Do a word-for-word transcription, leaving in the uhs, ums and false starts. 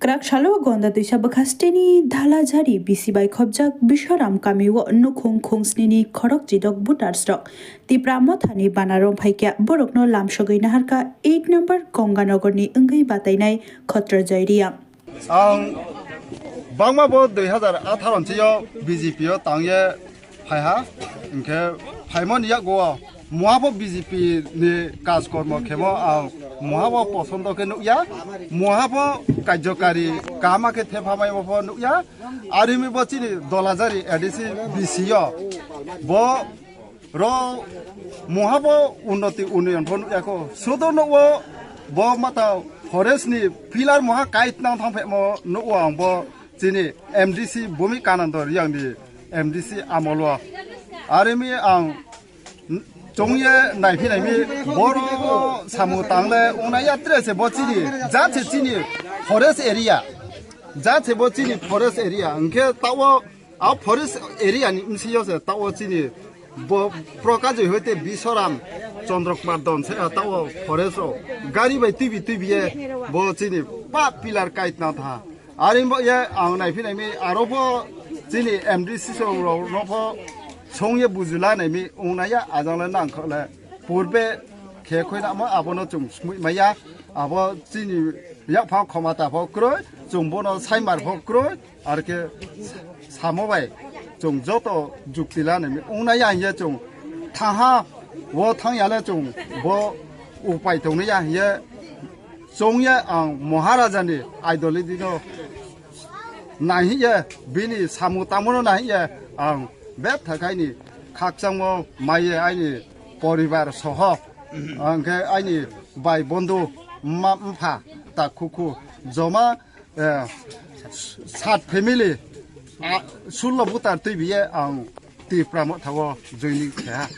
Kwrak salo Gonda Twisa bwkhasteni Dhalajari bisi bai khobjak Bisharam kamio nukhung khungsnini khorok chidok voters rok Tipra Mothani bana romphaikya, borokno lamsogwi naharkha eight number Gonganagarni wngwi batainai Khotra Joy Reang. Ang bangma bo dui hazar atharo nchio B J P o tangye phaiha, hinkhe phaimoni yago muha bo B J P ni kaj kormo khemo ang muha bo posondo khe nukya, muha bo kajokari kama khe thephamai bo nukya, arimi bo chini Dhalajari A D C B C o bo ro muha bo unnoti unnoyon pho nukya kho. Sudo nukwo bo mata forest ni pillar muha kait nang thang phemo nukwo ang bo chini M D C Bhumi Kanando Reang ni M D C amolo. Arimi ang chongye naiphi naimi boro samung tangle ungna yatre se bo chini jat se chini forest area. Jat se bo chini forest area. Hinkhe tawo a forest area ni bisi yo se tawo chini bo Prakash Joy hoite Bisharam Chandra Kumar Don se tawo forest o gari bai tuibi tuibi ye bo chini pa pillar kait na tha. Ari bo ye ang naiphi naimi aro pho chini M D C song rok no pho song ye bujula naimi ungna ya ajang le nang kho le purbe khe khoi na mo abono chung smui maya abo chini yak pha khoma ta pho kroi chung bono saimar pho kroi. Ar khe samo bai chwng joto jukti lanai wngnai ya hinkhe chwng thaha o thang ya le chwng bo upai tongnai ya hinkhe chwng ya ang Maharaja ni idol dino nai hinkhe bini samung tangmano nai hinkhe ang betha khe aini khakchangmo mai ye aini poribar soho hwnkhe aini bai bondhu mma mpha takhukhu joma eh, sat family, ah, sullo butar twi biye ang Tipra Motha o joining kha.